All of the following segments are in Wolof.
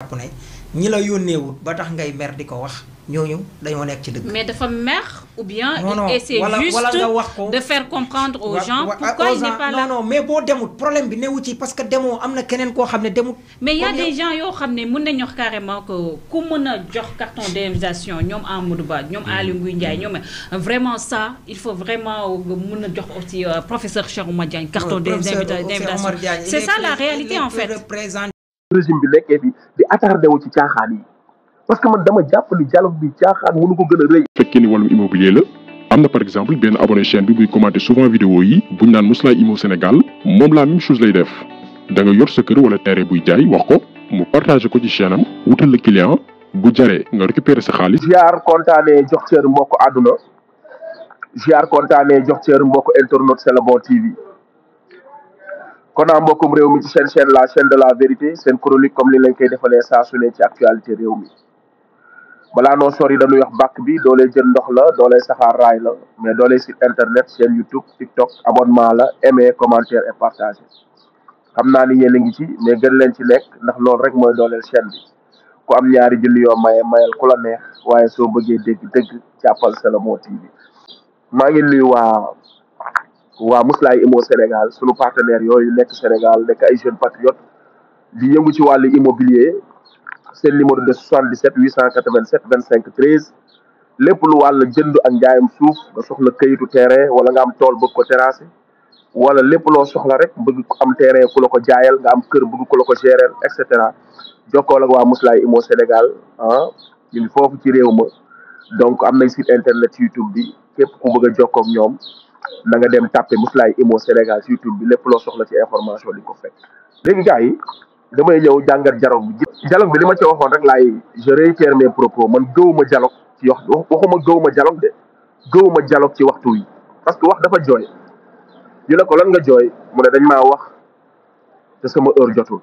jàpp ne ñi la yónneewut ba tax ngay mer di ko wax ñooñu dañoo nekk ci dëgg. mais dafa mer ou bien non non il essaie juste wala nga wax ko de faire comprendre aux gens pourquoi il n'est pas là. non mais boo demut problème bi newu ci parce que demoo am na keneen koo xam ne demut. mais il y a des gens yoo xam ne mën nañu wax carrément que ku mën a jox carton d'invitation ñoom Amadou Ba ñoom Aly Ngouille Ndiaye ñoom vraiment ça il faut vraiment mën a jox aussi professeur Cheikh Oumar Diagne carton d'invitation. C'est ça la réalité en fait. régime bi nekkee fi di attardé wu ci caaxaan yi parce que man dama jàpp ni dialogue bi caaxaan mënu ko gën a rëy. fekkee ni wàllum immobilier la am na par exemple benn abonné chaîne bi buy commenter souvent vidéo yi buñ naan Mouslay Immo Sénégal moom la même chose lay def da nga yor sa kër wala terrain buy jaay wax ko mu partagé ko ci chaîne am wutal la client bu jaree nga récupérer sa xaalis. ziar kontaanee jox cër mbokk àdduna ziar kontaanee jox cër mbokk internet C'est le bon TV. kon naa mbokkum réew mi ci chaîne la chaîne de la vérité seen chronique comme li lañ koy defalee saa su ne ci actualité réew mi balaa noo sori dañuy wax bàkk bi doolee jël ndox la doolee saxaar raay la mais doolee site internet chaîne YouTube TikTok abonnement la aimer commentaire et partager xam naa ni yéen a ngi ci mais gën leen ci nekk ndax loolu rek mooy dooleel chaîne bi ku am ñaari junni yoo maye mayal ku la neex waaye soo bëggee dégg dëgg jàppal C'est le bon TV. maa ngi nuyu waa Mouslay Immo Sénégal sunu partenaire yooyu nekk Sénégal nekk ay jeunes patriotes di yëngu ci wàllu immobilier seen numéro de 77 887 25 13 lépp lu wàll jënd ak njaayam suuf nga soxla këyitu terrain wala nga am tool bëgg ko terrasser wala lépp loo soxla rek bëgg am terrain ku la ko jaayal nga am kër bëgg ku la ko gérer et cetera jokkool ak waa Mouslay Immo Sénégal ñu ngi foofu ci réew ma donc am nañ site internet YouTube bi képp ku bëgg a jokkoo ak ñoom na nga dem tàppe Mouslay Immo Sénégal ci YouTube bi lépp loo soxla ci information di ko fekk. léegi gars yi damay ñëw jàngat dialogue bi li ma ci waxoon rek laay je réitère mes propos man gëwuma dialogue ci waxuma gëwuma dialogue de gëwuma dialogue ci waxtu yi parce que wax dafa jooy ñu ne ko lan nga jooy mu ne dañ maa wax te sama heure jotul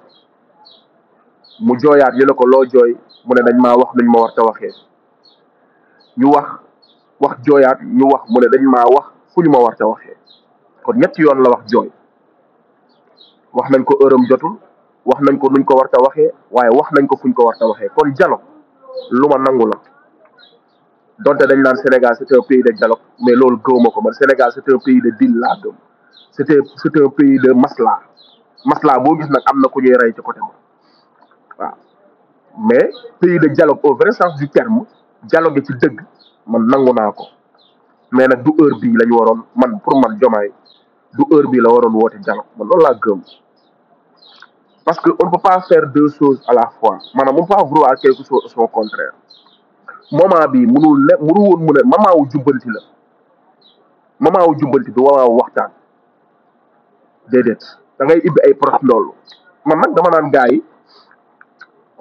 mu jooyaat ñu ne ko loo jooy mu ne dañ maa wax nuñ ma war ta waxee ñu wax jooyaat ñu wax mu ne dañ maa wax fu ñu ma war ta waxee kon ñetti yoon la wax jooy wax nañ ko heure am jotul wax nañ ko nuñ ko war ta waxee waaye wax nañ ko fuñ ko war ta waxee kon dialogue lu ma nangu la donte dañ naan Sénégal c'est un pays de dialogue mais loolu gëwuma ko man Sénégal c'est un pays de deal laa gëm c'est un pays de masla boo gis nag am na ku ñuy rey ci côté ba waaw mais pays de dialogue au vrai sens du terme dialogue ci dëgg man nangu naa ko mais nag du heure bii la ñu waroon man pour man Diomaye du heure bii la waroon woote dialogue man loolu laa gëm parce que on ne peut pas faire deux choses à la fois maanaam on peut pas vouloir quelque chose au son contraire moment bii mënu woon mu ne moment wu jubbanti la moment wu jubbanti du moment wu waxtaan déedéet da ngay ibbi ay prox loolu man nag dama naan gars yi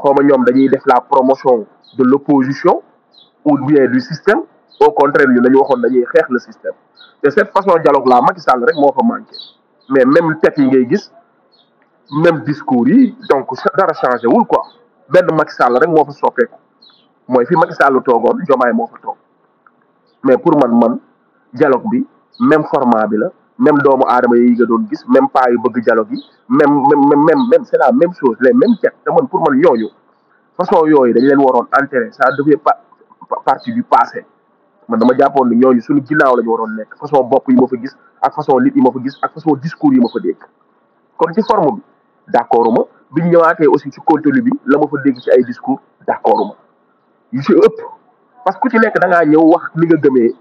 xawma ñoom dañuy def la promotion de l'opposition ou bien du système au contraire ñu dañu waxoon dañuy xeex le système te cette façon dialogue là Macky Sall rek moo fa manqué mais même tête yi ngay gis même discours yi donc dara changé wul quoi benn Macky Sall rek moo fa soppeeku mooy fi Macky Sall toogoon Diomaye moo fa toog mais pour man dialogue bi même format bi la même doomu aadama yi nga doon gis même pas yu bëgg dialogue yi même c'est la même chose les mêmes têtes te man pour man ñooñu façon yooyu dañ leen waroon enterrer ça devait pas partie du passé man dama jàppoon ni ñooñu suñu ginnaaw la ñu waroon nekk façon bopp yi ma fa gis ak façon nit yi ma fa gis ak façon discours yi ma fa dégg kon ci forme bi d'accord ma biñ ñëwaatee aussi ci contenu bi la ma fa dégg ci ay discours d'accord ma yu ci ëpp parce que ku ci nekk da ngaa ñëw wax li nga gëmee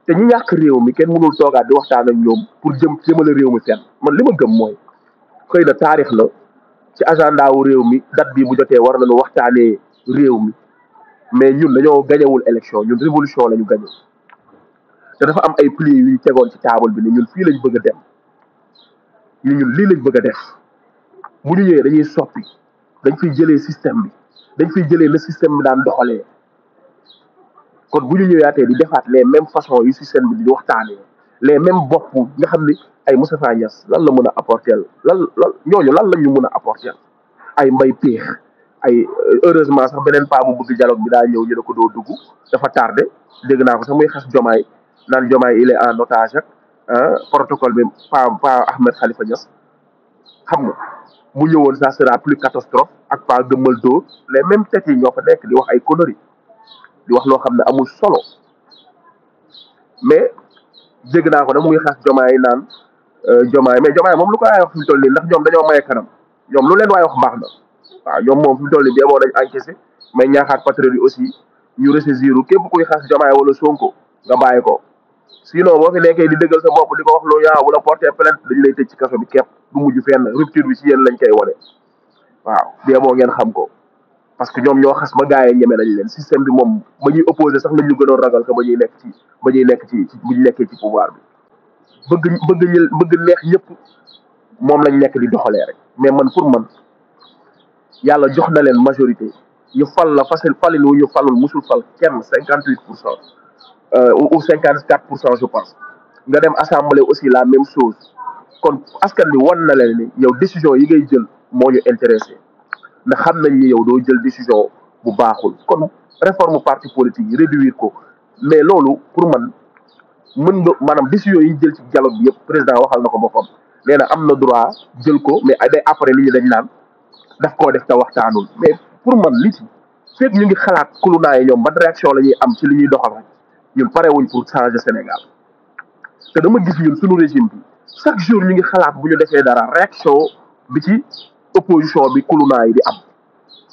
te ñu ñàkk réew mi kenn mënul toogaat di waxtaan ak ñoom pour jëmale réew mi fenn man li ma gëm mooy xëy na taarix la ci agenda wu réew mi date bi bu jotee war nañu waxtaanee réew mi mais ñun dañoo gañewul élection ñun révolution la ñu gañe te dafa am ay plis yu ñu tegoon ci table bi ne ñun fii lañ bëgg a dem ñun lii lañ bëgg a def bu ñu ñëwee dañuy soppi dañ fiy jëlee système bi dañ fiy jëlee le système bi daan doxalee kon bu ñu ñëwaatee di defaat les mêmes façons yu système bi di waxtaanee les mêmes bopp nga xam ni ay Moustapha Niasse lan la mën a apporter lan ñooñu lan la ñu mën a apporter ay mbay péex ay heureusement sax beneen paa bu bëgg dialogue bi daa ñëw ñu ne ko doo dugg dafa tardé dégg naa ko sax muy xas Diomaye naan Diomaye il est en otage ak protocole bi pa Ahmed Khalifa Niass xam nga mu ñëwoon ça sera plus catastrophe ak pas gëmmal dóor les mêmes têtes yi ñoo fa nekk di wax ay conneries di wax loo xam ne amul solo mais dégg naa ko nag mu ngi xas jomaay naan jomaay moom lu ko waay wax fi mu toll nii ndax ñoom dañoo maye kanam ñoom lu leen waay wax baax na waaw ñoom moom fi mu toll nii boo nañ encaissé mais ñaaxaat patriote yi aussi ñu ressaisir képp kuy xas jomaay wala Sonko nga bàyyi ko sinon boo fi nekkee di dëggal sa bopp di ko wax lu ñaaw bu la porter plainte dañu lay tëj ci kaso bi képp du mujj fenn rupture bi ci yéen lañ koy wone waaw boo ngeen xam ko parce que ñoom ñoo xas ba gars yi ñeme nañ leen système bi moom ba ñuy opposé sax lañ ñu gënoon ragal que ba ñuy nekk ci bu ñu nekkee ci pouvoir bi bëgg neex ñëpp moom lañ nekk di doxalee rek mais man pour man yàlla jox na leen majorité ñu fal la facile falin wu ñu falul musul fal kenn 58% ou 54% je pense nga dem assemblée aussi la même chose kon askan bi wan na leen ni yow décision yi ngay jël moo ñu intéressé ndax xam nañ ni yow doo jël décision bu baaxul kon réforme parti politique yi réduire ko mais loolu pour man mën nga maanaam décision yi ñu jël ci dialogue bi yëpp président waxal na ko boppam nee na am na droit jël ko mais day après nit ñi dañ naan daf koo def te waxtaanul mais pour man li ci fekk ñu ngi xalaat kulunaa yi ñoom ban réaction la ñuy am ci li ñuy doxal rek ñun parewuñ pour changer Sénégal te dama gis ñun suñu régime bi chaque jour ñu ngi xalaat bu ñu defee dara réaction bi ci opposition bi kulunaa yi di am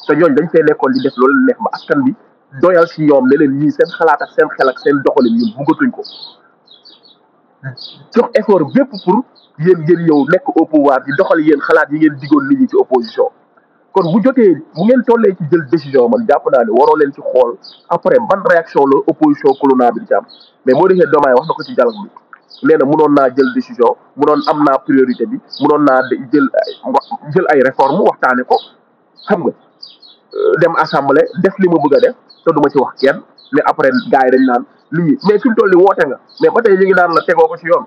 te ñooñ dañ fee nekkoon di def loolu neex ba askan bi doyal ci ñoom ne leen ñii seen xalaat ak seen xel ak seen doxalin ñun bëggatuñ ko jox effort bépp pour yéen ngeen ñëw nekk au pouvoir di doxal yéen xalaat yi ngeen digoon nit ñi ci opposition kon bu jotee bu ngeen tollee ci jël décision man jàpp naa ne waroo leen ci xool après ban réaction la opposition kulunaa bi di ci am mais moo defee domaay wax na ko ci dialogue bi nee na mënoon naa jël décision mënoon am naa priorité bi mënoon naa jël ay réforme waxtaane ko xam nga dem assemblée def li ma bëgg a def te duma ci wax kenn mais après gars yi dañ naan lii mais fi mu toll nii woote nga mais ba tey ñu ngi naan la tegoo ko ci yoon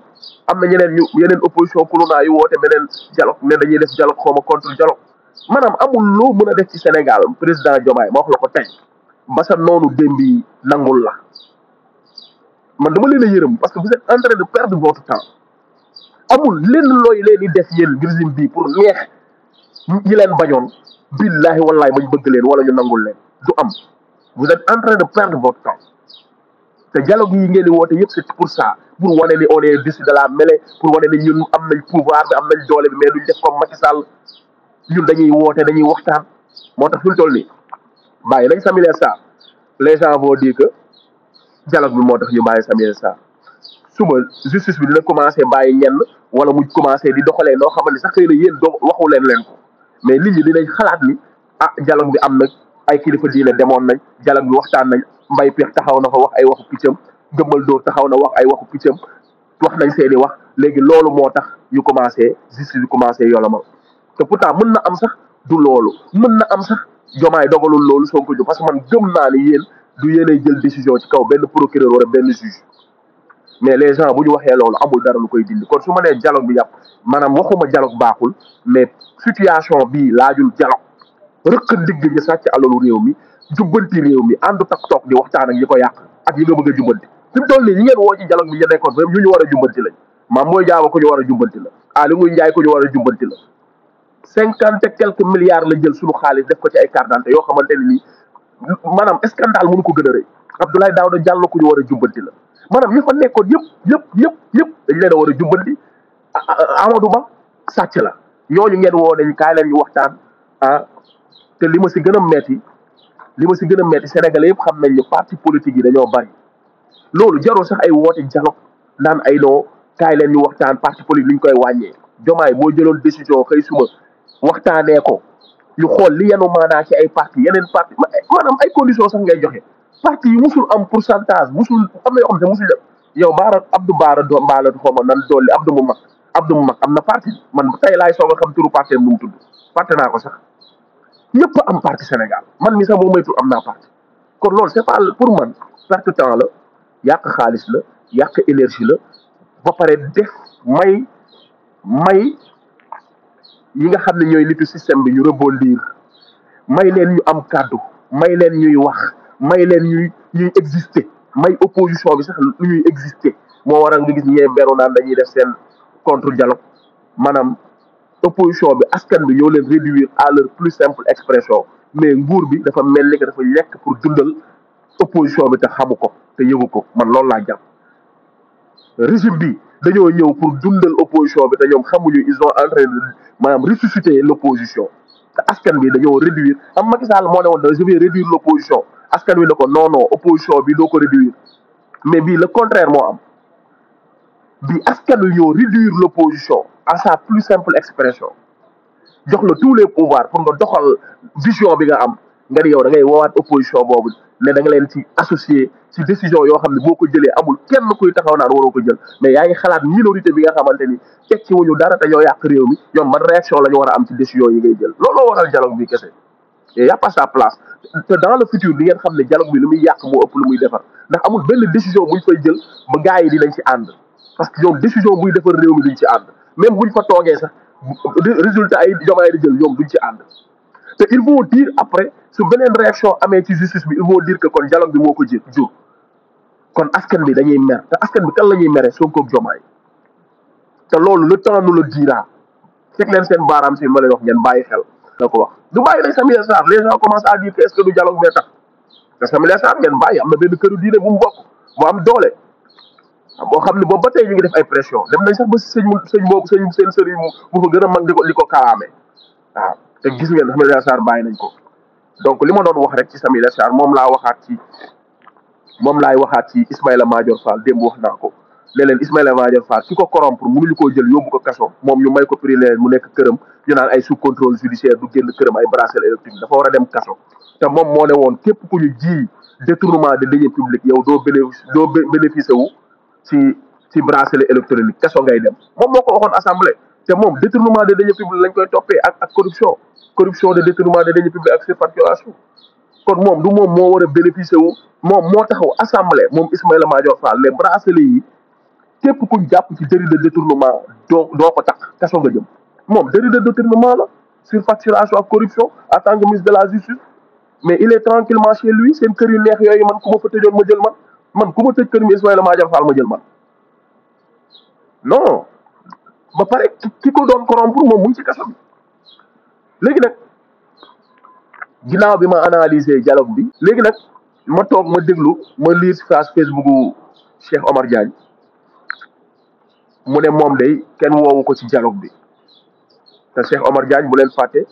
am na yeneen opposition kulunaa yu woote beneen dialogue ne dañuy def dialogue xaw ma contre dialogue maanaam amul loo mën a def ci Sénégal président Diomaye ma wax la ko tey ba sa noonu démb yi nangul la man dama leen a yërëm parce que vous êtes en train de perdre votre temps amul lenn looy leen di def yéen régime bii pour neex ñi leen bañoon billahi wallahi bañ bëgg leen wala ñu nangul leen du am vous êtes en train de perdre votre temps te dialogue yi ngeen di woote yëpp c'est pour ça pour wane ni on est au-dessus de la mêlée pour wane ni ñun am nañ pouvoir bi am nañ doole bi mais duñ def comme Macky Sall ñun dañuy woote dañuy waxtaan moo tax fi mu toll nii bàyyi nañ Samuel Sarr les gens vont dire que dialogue bi moo tax ñu bàyyi Samuel Sarr suba justice bi dina commencé bàyyi ñenn wala mu commencé di doxalee noo xamante ni sax xëy na yéen doo waxu leen ko mais nit ñi dinañ xalaat ni dialogue bi am na ay kilifa diine demoon nañ dialogue bi waxtaan nañ mbay peex taxaw na fa wax ay waxu piccam gëmmal dóor taxaw na wax ay waxu piccam wax nañ seeni wax léegi loolu moo tax ñu commencé justice bi commencé yolomal te pourtant mën na am sax du loolu mën na am sax jomaay dogalul loolu Sonko ju parce que man gëm naa ni yéen du yéenay jël décision ci kaw benn procureur wala benn juge mais les gens bu ñu waxee loolu amul dara lu koy dindi kon su ma nee dialogue bi yàpp maanaam waxuma dialogue baaxul mais situation bii laajul dialogue rëq ndigg ñu sàcc alalu réew mi jubbanti réew mi ànd tak toog di waxtaan ak ñi ko yàq ak ñi nga bëgg a jubbanti fi mu toll nii ñi ngeen woo ci dialogue bi ñu nekkoon ñu ñu war a jubbanti lañ maam mooy jaaba ko ñu war a jubbanti la Aly Ngouille Ndiaye ko ñu war a jubbanti la 50 et quelques milliards la jël suñu xaalis def ko ci ay carte d'identité yoo xamante ne nii maanaam scandale mënu ko gën a rëy Abdoulaye Daouda Diallo ku ñu war a jubbanti la maanaam ñi fa nekkoon yëpp dañ leen a war a jubbanti Amadou Ba sàcc la ñooñu ngeen woo dañ kaay leen ñu waxtaan te li ma si gën a metti Sénégalais yëpp xam nañ ne parti politique yi dañoo bari loolu jarul sax ay woote dialogue naan ay noo kaay leen ñu waxtaan parti politique li ñu koy wàññee Diomaye boo jëloon décision xëy suma waxtaanee ko ñu xool li yenu maanaa ci ay parti yeneen parti maanaam ay conditions sax ngay joxe parti yi musul am pourcentage musul am na yoo xam ne musul def yow Abdou Bara Mbaala xaw ma nan dolli Abdou mu mag am na parti man tey laay soog a xam turu parti am nu mu tudd fàtte naa ko sax ñëpp am parti Sénégal man mi sax moo maytul am naa parti kon loolu c'est pas pour man perte temps la yàq xaalis la yàq énergie la ba pare def may yi nga xam ne ñooy nitu système bi ñu rebondir may leen ñu am kàddu may leen ñuy wax may leen ñuy exister may opposition bi sax lu ñuy exister moo waral nga gis ñee beru naan dañuy def seen contre dialogue maanaam opposition bi askan bi ñoo leen réduire à leur plus simple expression mais nguur bi dafa mel ni que dafa lekk pour dundal opposition bi te xamu ko te yëgu ko man loolu laa jàpp régime bi dañoo ñëw pour dundal opposition bi te ñoom xamuñu ils sont en train de maanaam ressusciter l'opposition te askan bi dañoo réduire am Macky Sall moo ne woon je vais réduire l'opposition askan wi ne ko non non opposition bi doo ko réduire mais bii le contraire moo am bi askan wi ñoo réduire l'opposition à sa plus simple expression jox la tous les pouvoirs pour nga doxal vision bi nga am nga ni yow da ngay woowaat opposition boobu ne da nga leen ci associé ci décision yoo xam ne boo ko jëlee amul kenn kuy taxaw naan waroo ko jël mais yaa ngi xalaat minorité bi nga xamante ni tekki wuñu dara te ñoo yàq réew mi ñoom ban réaction la ñu war a am ci décision yi ngay jël looloo waral dialogue bi kese et y a pas sa place te dans le futur di ngeen xam ne dialogue bi lu muy yàq moo ëpp lu muy defar ndax amul benn décision buñ fay jël ba gars yi dinañ ci ànd parce que ñoom décision buy defar réew mi duñ ci ànd même buñ fa toogee sax résultat yi Diomaye di jël ñoom duñ ci ànd te ils vont dire après su beneen réaction amee ci justice bi ils vont dire que kon dialogue bi moo ko jur kon askan bi dañuy mer te askan bi kan la ñuy mere Sonko ak Diomaye te loolu le temps nous le dira fekk leen seen baaraam si ma leen wax ngeen bàyyi xel da ko wax du bàyyi nag Samuel Sarr les gens commencent à dire que est-ce que du dialogue bee tax te Samuel Sarr ngeen bàyyi am na benn këru diine bu mu bokk bu am doole boo xam ne boobu ba tey ñu ngi def ay pression dem nañ sax ba sëñ boobu seen sëriñ bu ko gën a mag di ko kalaame waaw te gis ngeen Samuel Sarr bàyyi nañ ko donc li ma doon wax rek ci Samuel Sarr moom laay waxaat ci Ismaïla Madior Fall démb wax naa ko ne leen Ismaïla Madior Fall ki ko corrompre mënuñu koo jël yóbbu ko kaso moom ñu may ko privilège mu nekk këram ñu naan ay sous contrôle judiciaire du génn këram ay bracelet électronique dafa war a dem kaso te moom moo ne woon képp ku ñu ji détournement de deniers publics yow doo bénéficier wu ci bracelet électronique kaso ngay dem moom moo ko waxoon assemblée te moom détournement de deniers publics lañ koy toppee ak corruption de détournement de deniers publics ak surfacturation kon moom du moom moo war a bénéficier wu moom moo taxaw assemblée moom Ismaïla Madior Fall les bracelets yi képp kuñ jàpp ci délit de détournement doo ko tax kaso nga jëm moom délit de détournement la surfacturation ak corruption en tant que ministre de la justice mais il est tranquillement chez lui seen kër yu neex yooyu man ku ma fa tëjoon ma jël man ku ma tëj kër mi Ismaïla Madior Fall ma jël man non ba pare ki ko doon corrompre moom mu ngi ci kaso bi léegi nag ginnaaw bi ma analyser dialogue bi léegi nag ma toog ma déglu ma lire ci page Facebook Cheikh Omar Diagne mu ne moom day kenn woowu ko ci dialogue bi te Cheikh Omar Diagne bu leen fàtte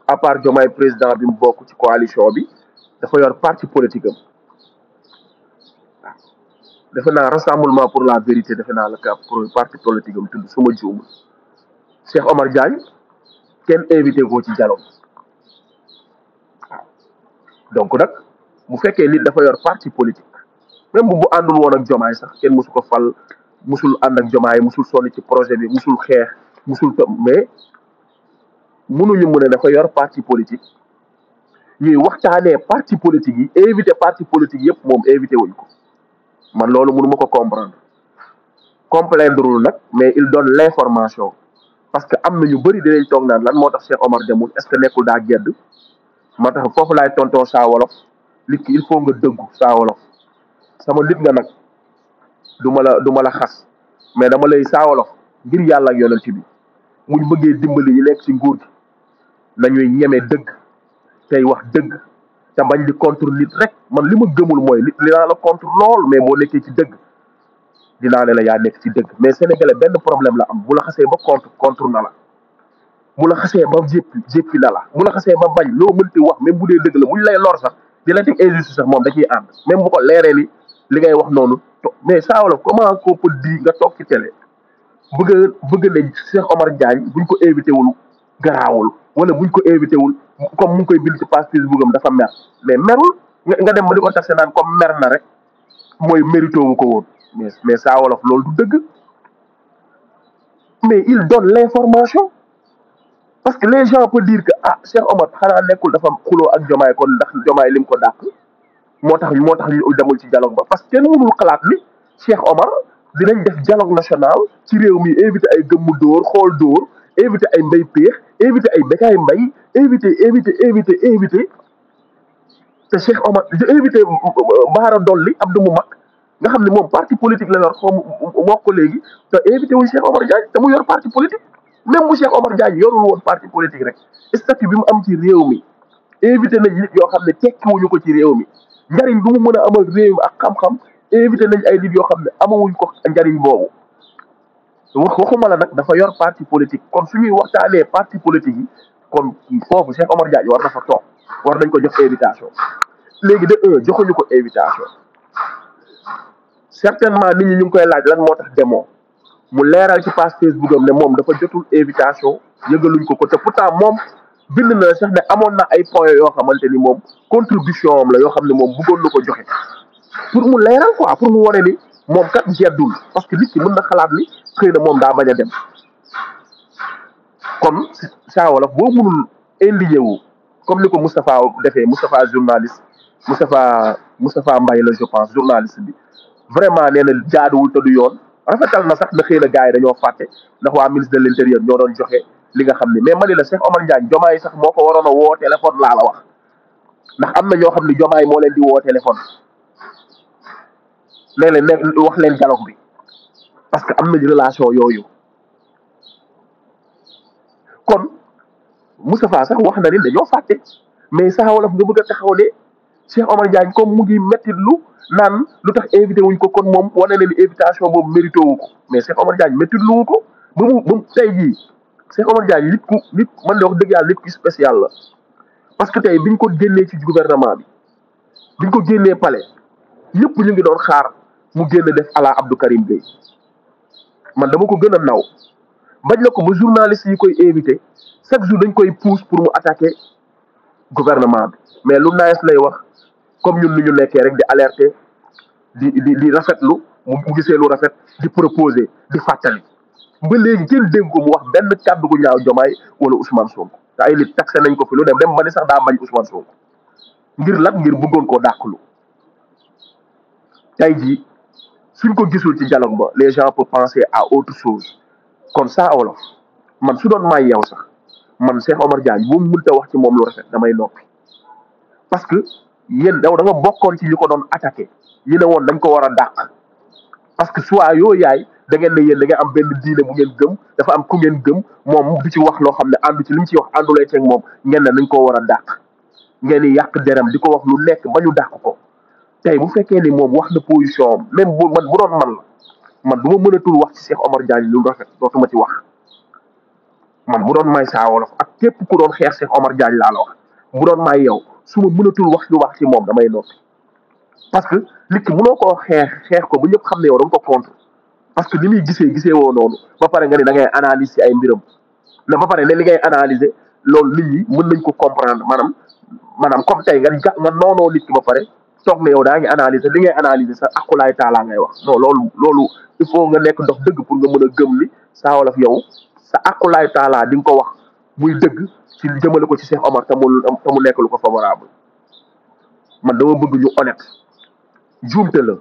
à part Diomaye président bi mu bokk ci coalition bi dafa yor parti politique am waaw defe naa rassemblement pour la vérité defe naa la ka pour parti politique am tudd su ma juumul Cheikh Omar Diagne kenn invité ko ci dialogue waaw donc nag bu fekkee nit dafa yor parti politique même bu àndul woon ak Diomaye sax kenn musu ko fal musul ànd ak Diomaye musul sonni ci projet bi musul xeex musul mais mënuñu mu ne dafa yor parti politique ñuy waxtaanee parti politique yi invité parti politique yëpp moom invité wuñ ko man loolu mënu ma ko comprendre nag mais il donne l'information parce que am na ñu bëri dinañ toog naan lan moo tax Cheikh Omar demul est-ce que nekkul daa gedd moo tax foofu laay tontoo saa wolof nit ki il faut nga dëggu saa wolof sama nit nga nag du ma la xas mais dama lay saa wolof ngir yàlla ak yonent bi muñ bëggee dimbali ñu nekk ci nguur gi nañuy ñeme dëgg tey wax dëgg te bañ di contre nit rek man li ma gëmul mooy nit li naa la contre lool mais boo nekkee ci dëgg dinaa ne la yaa nekk ci dëgg mais sénégalais benn problème la am bu la xasee ba contre na la bu la xasee ba jéppi na la bu la xasee ba bañ loo mënti wax même bu dee dëgg la buñ lay lor sax di la teg injustice sax moom da ciy ànd même bu ko leeree ni li ngay wax noonu mais saa wala comment qu'on peut dire nga toog ci télé bëgg ne Cheikh Omar Diagne buñ ko invité wul garaawul wala buñ ko invité wul comme mu ngi koy bind ci page Facebook am dafa mer mais merul nga dem ba di ko taxe naan comme mer na rek mooy mérito wu ko woon mais saa wolof loolu du dëgg mais il donne l'information parce que les gens peuvent dire que Cheikh Omar xanaa nekkul dafa xuloo ak Diomaye kon ndax Diomaye lim ko dàq moo tax ñu demul ci dialogue ba parce que kenn mënul xalaat ni Cheikh Omar dinañ def dialogue national ci réew mi invité ay gëmmu dóor xool dóor invité ay mbay péex invité ay Bécaye Mbaye invité te Cheikh Omar invité Baara Dolli Abdou mu mag nga xam ne moom parti politique la yor xaw moo ko léegi te invité wuñ Cheikh Omar Diagne te mu yor parti politique même bu Cheikh Omar Diagne yorul woon parti politique rek statut bi mu am ci réew mi invité nañ nit yoo xam ne tekkiwuñu ko ci réew mi njariñ bu mu mën a amal réew mi ak xam-xam invité nañ ay nit yoo xam ne amawuñ ko njariñ boobu waxuma la nag dafa yor parti politique kon suñuy waxtaanee parti politique yi kon foofu Cheikh Omar Diagne war na fa toog war nañ ko jox invitation léegi de joxuñu ko invitation certainement nit ñi ñu ngi koy laaj lan moo tax demoo mu leeral ci page Facebook am ne moom dafa jotul invitation yëgaluñ ko te pourtant moom bind na sax ne amoon na ay points yoo xamante ni moom contribution am la yoo xam ne moom bëggoon na ko joxe pour mu leeral quoi pour mu wane ni moom kat jeddul parce que nit ki mën na xalaat ni xëy na moom daa bañ a dem kon Saa Wolof boo mënul indigné wu comme ni ko Moustapha defee Moustapha journaliste Moustapha Mbaye la je pense journaliste bi vraiment nee na jaaduwul te du yoon rafetal na sax na xëy na gars yi dañoo fàtte ndax waa ministre de l'intérieur ñoo doon joxe li nga xam ne mais mani la Cheikh Omar Diagne Diomaye sax moo ko waroon a woo téléphone laa la wax ndax am na ñoo xam ne Diomaye moo leen di woo téléphone léeg-léeg ne wax leen dialogue bi parce que am nañ relation yooyu kon Moustapha sax wax na ni dañoo fàtte mais Saa Wolof nga bëgg a taxaw ne Cheikh Omar Diagne comme mu ngi métti lu naan lu tax invité wuñ ko kon moom wane na ni invitation boobu mérité wu ko mais Cheikh Omar Diagne métti lu wu ko ba mu tey jii Cheikh Omar Diagne nit man de wax dëgg yàlla nit ku spécial la parce que tey biñ ko génnee ci gouvernement bi biñ ko génnee palais ñëpp ñu ngi doon xaar mu génn def ala Abdou Karim Gueye man dama ko gën a naw bañ na ko ba journaliste yi koy invité chaque jour dañ koy pousse pour mu attaquer gouvernement bi mais lu nice lay wax comme ñun ni ñu nekkee rek di alerter di rafetlu mu gisee lu rafet di proposer di fàttali ba léegi kenn dégg ko mu wax benn kàddu gu ñaaw Diomaye wala Ousmane Sonko te ay nit taxé nañ ko fi lu dem ba ni sax daa bañ Ousmane Sonko ngir ngir bëggoon koo dàqlu tey jii suñ ko gisul ci dialogue ba les gens peuvent penser à autre chose kon Saa Wolof man su doon may yow sax man Cheikh Omar Diagne bu mu mënta wax ci moom lu rafet damay noppi parce que yéen da nga bokkoon ci ñi ko doon attaqué ñi ne woon dañ ko war a dàq parce que soit yoo yaay da ngeen ne yéen da ngeen am benn diine bu ngeen gëm dafa am ku ngeen gëm moom du ci wax loo xam ne àndu ci li mu ci wax àndulee teg moom ngeen ne nañ koo war a dàq ngeen di yàq deram di ko wax lu nekk ba ñu dàq ko tey bu fekkee ni moom wax na position am même bu doon man la man du ma mënatul wax ci Cheikh Omar Diagne lu rafet dootuma ci wax man bu doon may Saa Wolof ak képp ku doon xeex Cheikh Omar Diagne laa la wax bu doon may yow su ma mënatul wax lu wax ci moom damay noppi parce que nit ki mënoo koo xeex ko bu ñëpp xam ne yow da nga ko contre parce que li muy gisee woo noonu ba pare nga ne da ngay analyse ci ay mbiram na ba pare ne li ngay analyser loolu nit ñi mën nañ ko comprendre maanaam comme tey nga noonoo nit ki ba pare toog ne yow daa ngi analyser li ngay analyser sa akulaay taalaa ngay wax non loolu il faut nga nekk ndox dëgg pour nga mën a gëm ni Saa Wolof yow sa akulaay taalaa di nga ko wax muy dëgg ci jëmale ko ci Cheikh Omar te mu nekk lu ko favorable man dama bëgg ñu honnête juumte la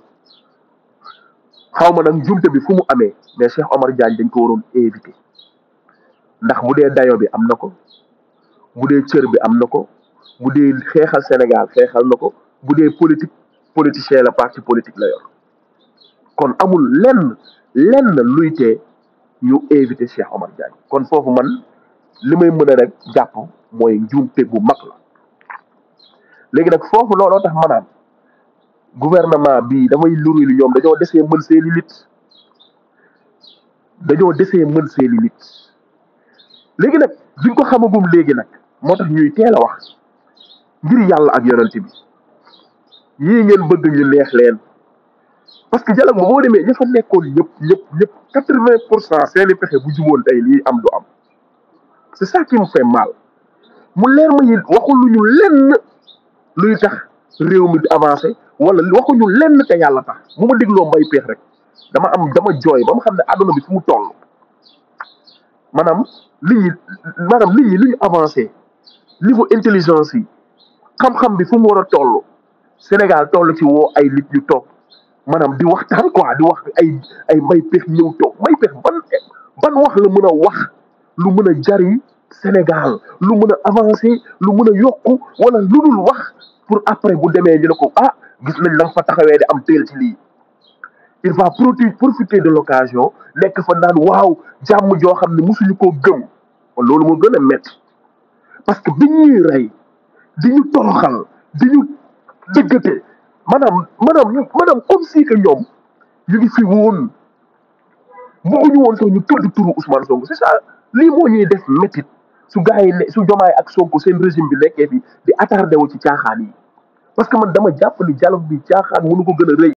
xaw ma nag juumte bi fu mu amee mais Cheikh Omar Diagne dañ ko waroon éviter ndax bu dee dayo bi am na ko bu dee cër bi am na ko bu dee xeexal Sénégal xeexal na ko bu dee politicien la parti politique la yor kon amul lenn luy tee ñu éviter Cheikh Omar Diagne kon foofu man li may mën a rek jàpp mooy njuumte bu mag la léegi nag foofu looloo tax ma naan gouvernement bi damay luru li ñoom dañoo desee mën seeni nit léegi nag duñ ko xamagum léegi nag moo tax ñuy teel a wax ngir yàlla ak yonent bi yii ngeen bëgg ñu neex leen parce que dialogue boo demee ña fa nekkoon ñëpp 80% seeni pexe bu juboon tey lii am du am c'est ça qui me fait mal mu leer ma yi waxuluñu lenn luy tax réew mi di avancé wala waxuñu lenn te yàlla tax bu ma dégloo Mbaye Pekh rek dama jooy ba ma xam ne àdduna bi fu mu toll maanaam nit ñi lu ñu avancé niveau intelligence yi xam-xam bi fu mu war a toll Sénégal toll ci woo ay nit ñu toog maanaam di waxtaan quoi di wax ay Mbaye Pekh ñëw toog Mbaye Pekh ban wax la mën a wax lu mën a jariñ Sénégal lu mën a avancer lu mën a yokku wala lu dul wax pour après bu demee ñu ne ko gis nañ la nga fa taxawee di am teel ci lii il va profiter de l'occasion nekk fa naan waaw jàmm joo xam ne musuñu koo gëm kon loolu moo gën a métti parce que bi ñuy rey di ñu toroxal di ñu jëggate maanaam comme si que ñoom ñu ngi fi woon bëgguñu woon sax ñu tudd turu Ousmane Sonko c'est ça lii moo ñuy def métit su gars yi ne su Diomaye ak Sonko seen régime bi nekkee fi di attardé wu ci caaxaan yi parce que man dama jàpp ni dialogue bi caaxaan mënu ko gën a rëy